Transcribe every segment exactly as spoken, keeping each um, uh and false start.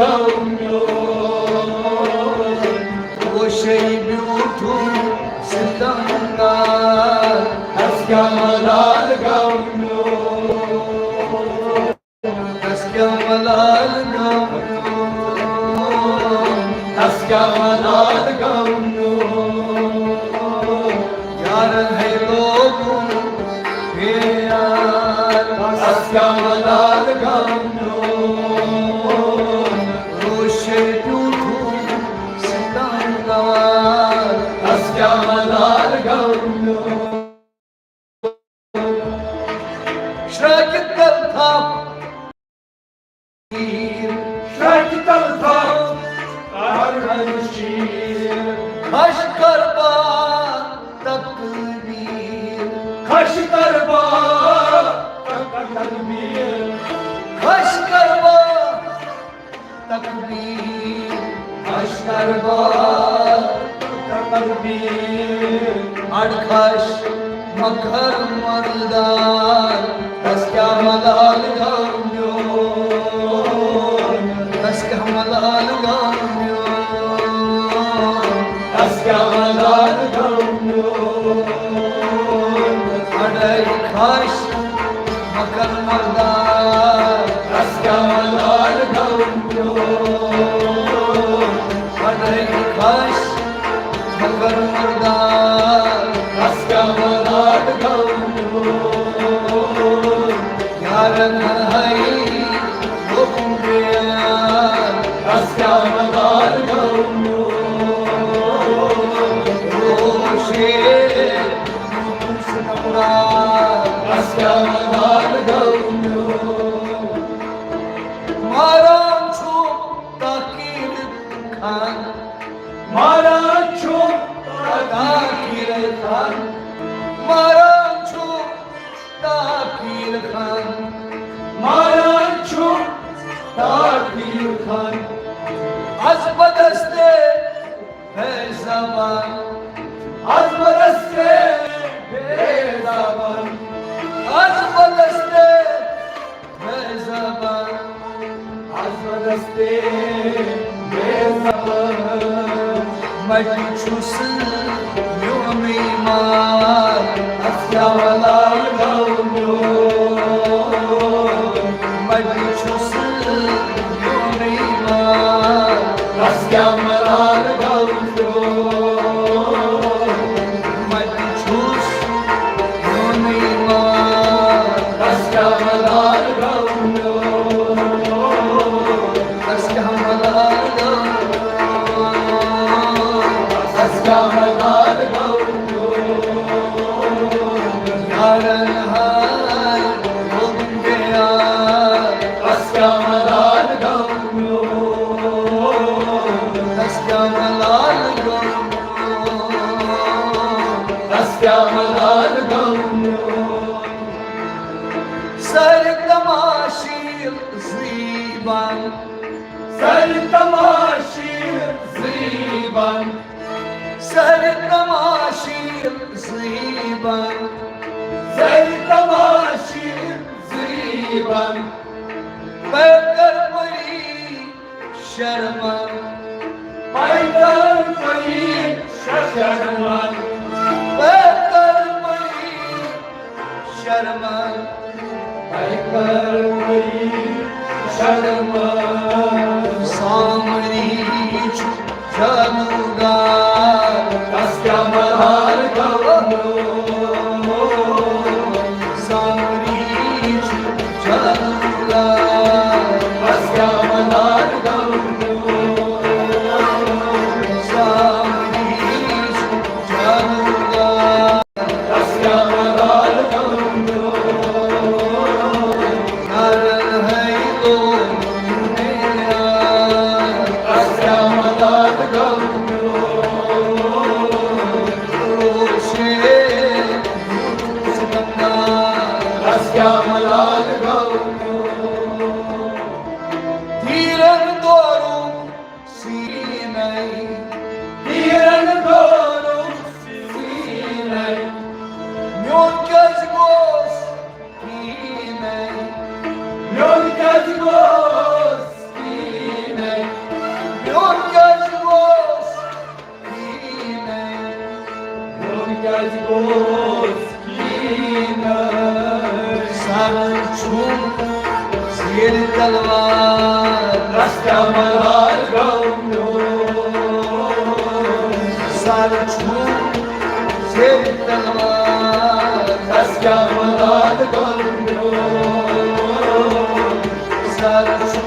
گوٚو میون، وۄنۍ چھُے بیوٗٹھمُت ستم دار۔ تس کیٛاہ ملال گوٚو میون، تس کیٛاہ ملال گوٚو میون، تس کیٛاہ ملال گوٚو میون۔ یارن ہے لوگُن بے یار، تس کیٛاہ ملال گوٚو میون۔ روشے بیوٗٹھمُت ستم دار، تس کیٛاہ ملال گوٚو میون۔ شراکہِ تل تھپھ، شراکہِ تل تھپھ، کر شیٖر۔ خش کربا تقدیر، خش کربا تقدیر، خش کربا تقدیر، خش کربا تقدیر۔ اڑ خش مکر مردار، تس کیٛاہ ملال گوٚو میون، تس کیٛاہ ملال گوٚو میون، تس کیٛاہ ملال گوٚو میون۔ اڑے خش مکر مردار، تس کیٛاہ ملال گوٚو میون۔ اڑے خش مکر مردار، تس کیٛاہ ملال گوٚو میون۔ یارن ہے لوگُن بے یار، تس کیٛاہ ملال گوٚو میون۔ روشے ستم دار، تس کیٛاہ ملال گوٚو میون۔ ماران چھُ تاخیر خان، ماران چھُ تاخیر خان، ماران چھُ تاخیر خان، ماران چھُ تاخیر خان۔ از بدستے بے زبان، از بدستے بے زبان، از بدستے بے زبان، از بدستے بے زبان۔ مٹہِ چھُس میونُے مال، تس کیٛاہ ملال گوٚو میون۔ مٹہِ چھُس میونُے مال، تس کیٛاہ ملال گوٚو میون۔ مٹہِ چھُس میونُے مال، تس کیٛاہ ملال گوٚو میون۔ تس کیٛاہ ملال گوٚو میون۔ تس کیٛاہ ملال گوٚو میون۔ یارن ہاے لوگُن بے یار، تس کیٛاہ ملال گوٚو میون۔ تس کیٛاہ ملال گوٚو میون۔ تس کیٛاہ ملال گوٚو میون۔ سر تماشیل زیبان، سر تماشیل زیبان، سر تماشیل زیبان، سر تماشیل زیبان۔ پیکر پری شرمن، پیدل پری شرمن، پیدل پری شرمن، پیدل پری شرمن۔ سامری چھُ جادوگر، تس کیٛاہ ملال گوٚو میون۔ سامری چھُ جادوگر، تس کیٛاہ ملال گوٚو میون۔ سامری چھُ جادوگر، تس کیٛاہ ملال گوٚو میون۔ یارن ہے لوگُن بے کیٛاہ ملال گوٚو میون، سر چھُ زیر تلوار۔ تس کیٛاہ ملال گوٚو میون، سر چھُ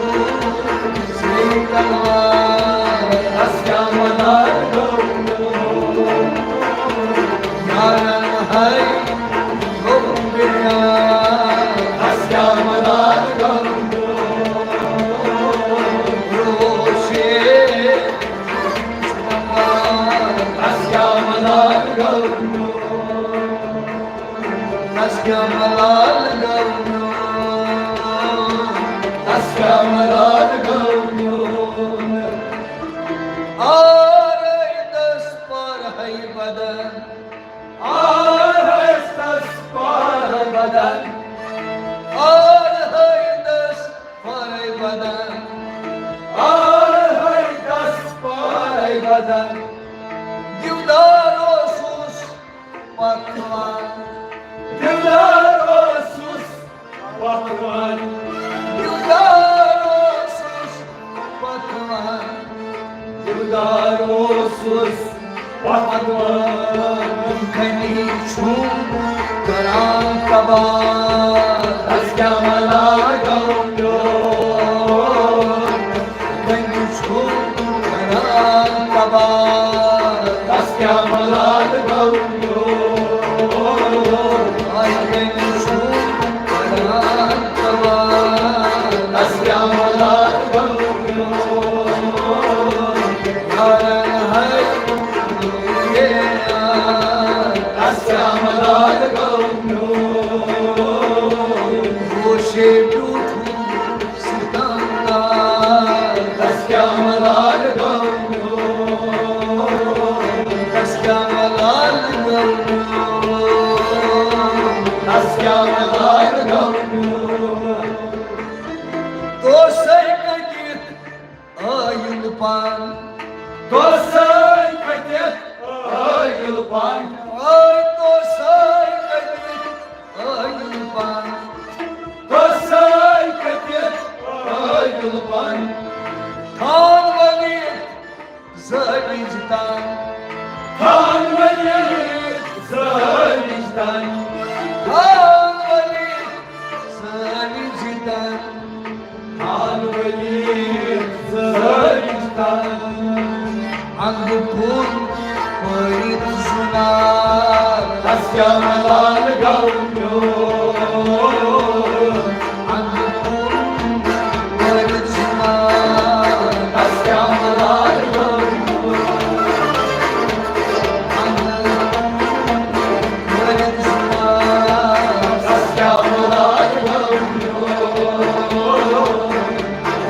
زیر تلوار۔ تس کیٛاہ ملال گوٚو میون، یارن ہے گوٚو بیار۔ تس کیٛاہ ملال گوٚو میون، روشے۔ تس کیٛاہ ملال گوٚو میون، تس کیٛاہ ملال گوٚو میون، تس کیٛاہ ملال گوٚو میون۔ آرے تس پرہے بدن، آرے تس پرہے بدن، آرے تس پرہے بدن، آرے تس پرہے بدن۔ دیودار اوسُس پکوان، دیودار اوسُس پکوان، دیودار اوسُس پکوان، دیودار اوسُس پکوان۔ کھنی چھُم کران تباہ، تس کیٛاہ ملال گوٚو میون۔ وۄنۍ چھُم کران تباہ، تس کیٛاہ ملال گوٚو میون۔ آے وۄنۍ چھُم کران تباہ، تس کیٛاہ ملال گوٚو میون۔ یارن ہے یار، تس کیٛاہ ملال گوٚو میون۔ گوشے بیوٗٹھُم ستمدار، تس کیٛاہ ملال گوٚو میون، تس کیٛاہ ملال گوٚو میون، تس کیٛاہ ملال گوٚو میون۔ دوسے کٔتِتھ ٲیُل پان، دوسے کٔتِتھ ٲیُل پان، آے دوسے کٔتِتھ ٲیُل پان، دوسے کٔتِتھ ٲیُل پان۔ تھان ؤلِتھ زٲوِج تان، تھان ؤلِتھ زٲوِج تان، تھان ؤلِتھ زٲوِج تان۔ تھان ؤلِتھ زٲوِج تان۔ انگہٕ پھوٚل پٲرِتھ زُنار، تس کیٛاہ ملال گوٚو میون۔ انگہٕ پھوٚل پٲرِتھ زُنار، تس کیٛاہ ملال گوٚو میون۔ انگہٕ پھوٚل پٲرِتھ زُنار، تس کیٛاہ ملال گوٚو میون۔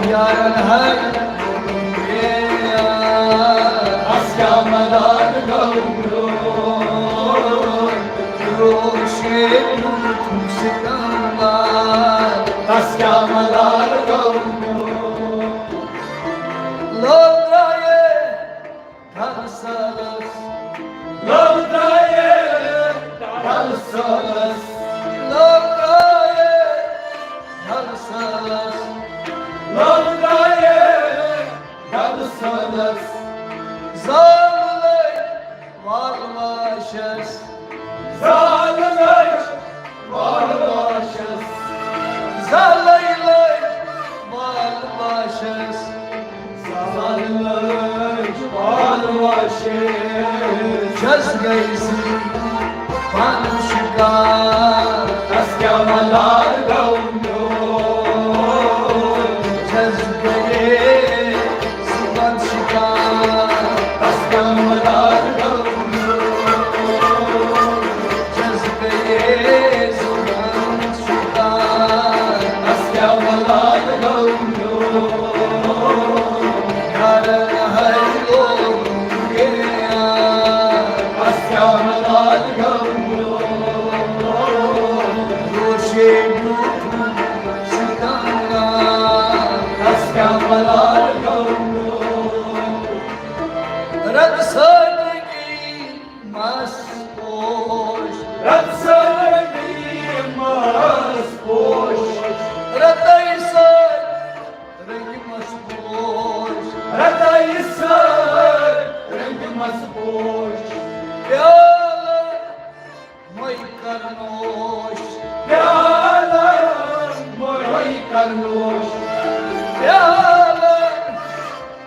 یارن ہے یار، تس کیٛاہ ملال گوٚو میون۔ روشے بیوٗٹھُم ستمدار، تس کیٛاہ ملال گوٚو میون۔ لوگ درٛایے ڈل سٲلس، لوگ درٛایے ڈل سٲلس، لوگ درٛایے ڈل سٲلس، لوگ درٛایے ڈل سٲلس۔ زال لٔج وال واشس، زال لٔج وال واشس، زالے لٔج وال واشس۔ زال لٔج وال واشس۔ چھس گٔیسٕے پانہٕ شِکار۔ تس کیٛاہ ملال گوٚو میون۔ چھس گٔیسٕے پانہٕ شِکار۔ تس کیٛاہ ملال گوٚو میون۔ چھس گٔیسٕے پانہٕ شِکار۔ تس کیٛاہ ملال گوٚو میون۔ یارن ہے لوگ یار، تس کیٛاہ ملال گوٚو میون۔ روشے پوش، رتایہِ سر رنگہِ مس پوش، پیالہٕ مٔے کر نوش، پیالہٕ مٔے کر نوش، پیالہٕ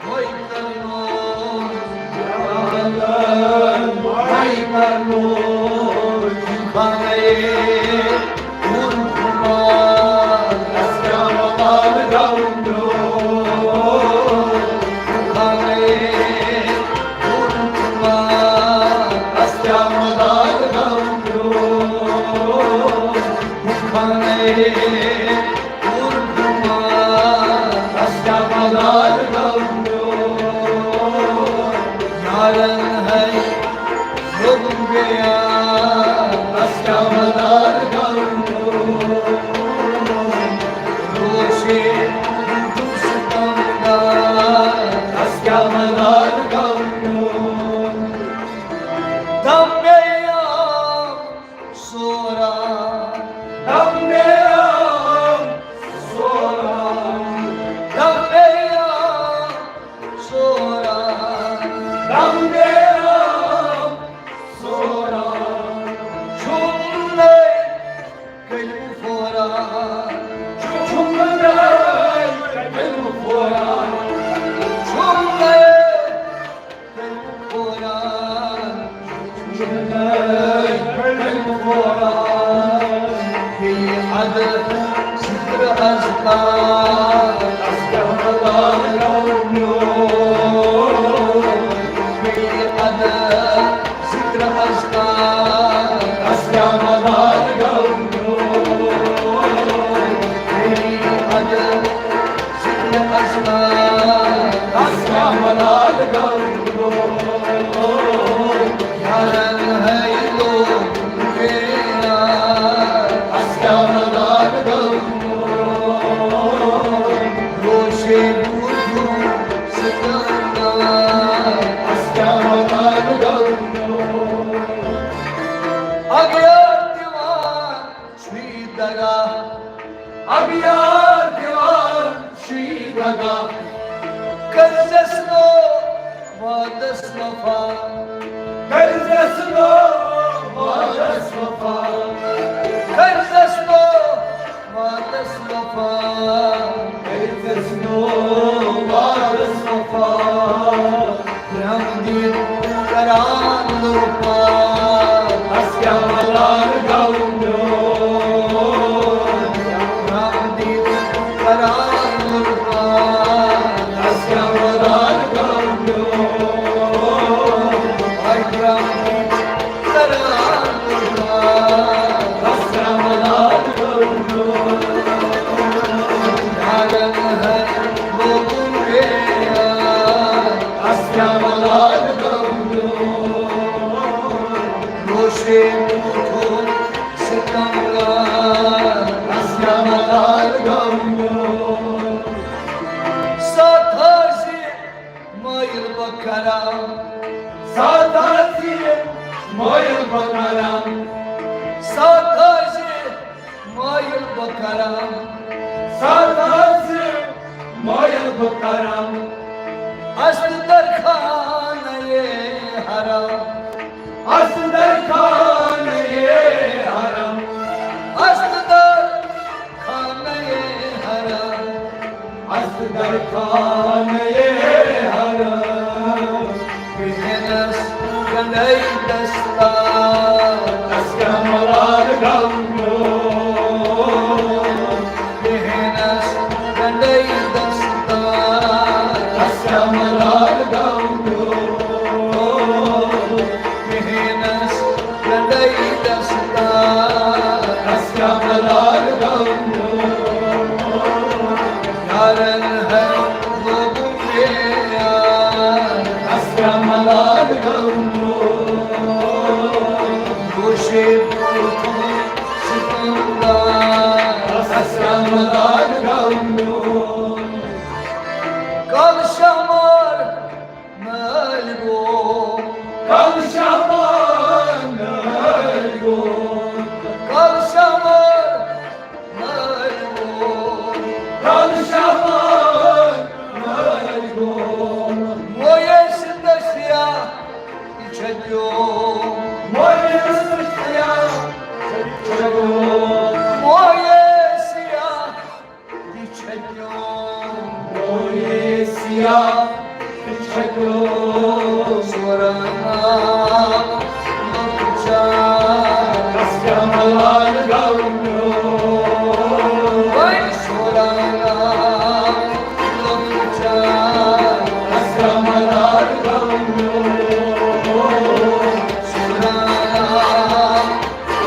مٔے کر نوش، پیالہٕ مٔے کر نوش۔ خانے یارن ہے لوگوں گیا، بس کیا مدار کروں؟ روشے دوست کم دا، بس کیا مدار کروں؟ دم گیا سورا، دم گیا سورا، دم گیا سورا، دم گیا سورا۔ چھُم نَے کٔلِم فورا، چھُم نَے کٔلِم فورا، چھُم نَے کٔلِم فورا، چھُم نَے کٔلِم فورا۔ بیٚیہِ اَدٕ ذِکرٕ اَذکار، اَذکار لگاو میون۔ بیٚیہِ اَدٕ ذِکرٕ اَذکار، اَذکار لگاو میون۔ بیٚیہِ اَدٕ ذِکرٕ اَذکار، اَذکار لگاو میون۔ یارن ہے لوگ میرا، اَذکار لگاو میون۔ روشے بوجھو ستانا، اَذکار لگاو میون۔ اَگیار دِوان چھُے دگا، اَگیار دِوان چھُے دگا۔ کٔرزٮ۪س نہٕ وعدس وفا، کٔرزٮ۪س نہٕ وعدس وفا، کٔرزٮ۪س نہٕ وعدس وفا، کٔرزٮ۪س نہٕ وعدس وفا۔ رنگ دِتھ قرار لوٚرپا، اَس کیٛاہ ملال گوٚو میون۔ رنگ دِتھ قرار لوٚرپا، اَس کیٛاہ ملال گوٚو میون۔ اَکھ رنگ دِتھ قرار لوٚرپا، اَس کیٛاہ ملال گوٚو میون۔ یارن ہے لوگوں گیا، اَس کیٛاہ ملال گوٚو میون۔ روشے موتھو ستم گار، اَس کیٛاہ ملال گوٚو میون۔ ساتھ حاضر مٲیِل بہٕ کران، ساتھ حاضر مٲیِل بہٕ کران، ساتھ حاضر مٲیِل بہٕ کران، ساتھ حاضر مٲیِل بہٕ کران۔ اَس تہٕ درخانَے حرام، اَس تہٕ درخانَے حرام، اَس تہٕ درخانَے حرام، اَس تہٕ درخانَے حرام۔ بیہنس گنڈے دستار، اَس کیٛاہ ملال گوٚو میون۔ بیہنس گنڈے دستار، اَس کیٛاہ ملال گوٚو میون۔ بیہنس گنڈے دستار، اَس کیٛاہ ملال گوٚو میون۔ یارن ہے لوگوں گیا، اَس کیٛاہ ملال گوٚو میون۔ گوشے بوتھو ستم گار، اَس کیٛاہ ملال گوٚو میون۔ کل شمار نٲلۍ گوٚو، کل شمار نٲلۍ گوٚو، کل شمار نٲلۍ گوٚو، کل شمار یا چھکیو سورنا لۄکچار، اسکیا ملال گاونیو۔ وۄنۍ سورنا لۄکچار، اسکیا ملال گاونیو۔ سورنا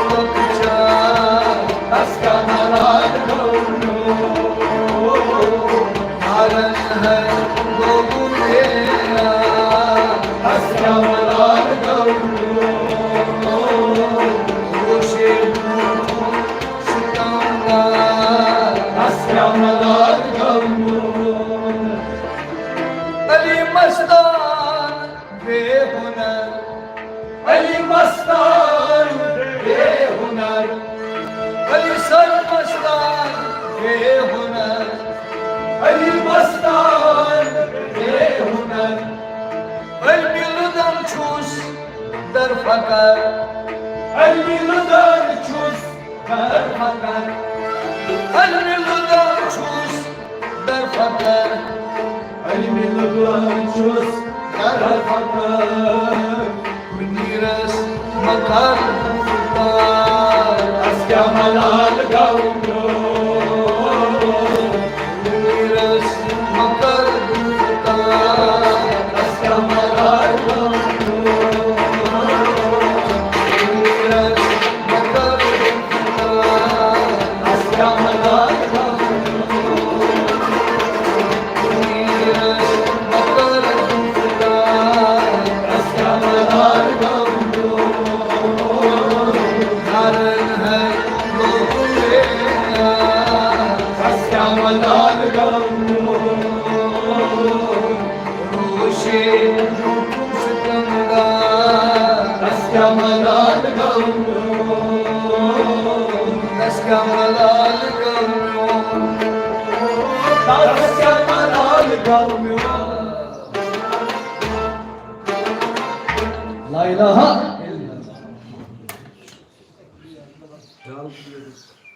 لۄکچار، اسکیا ملال گاونیو۔ ہارن ہے لوگوں میرا، اسکیا ملال گاونیو۔ روشے ستمدار، اسکیا ملال گاونیو۔ علی مستان بے ہنر، علی مستان بے ہنر، علی سر مستان بے ہنر، علی مستان بے ہنر۔ علمی لدن چھُس در فقر، علمی لدن چھُس در فقر، علمی لدن چھُس در فقر، علمی لدن چھُس در فقر۔ منیرس مکر گفتار، اسکیا ملال گاونیو۔ منیرس مکر گفتار، اسکیا ملال گاونیو۔ منیرس مکر گفتار، اسکیا ملال گاونیو۔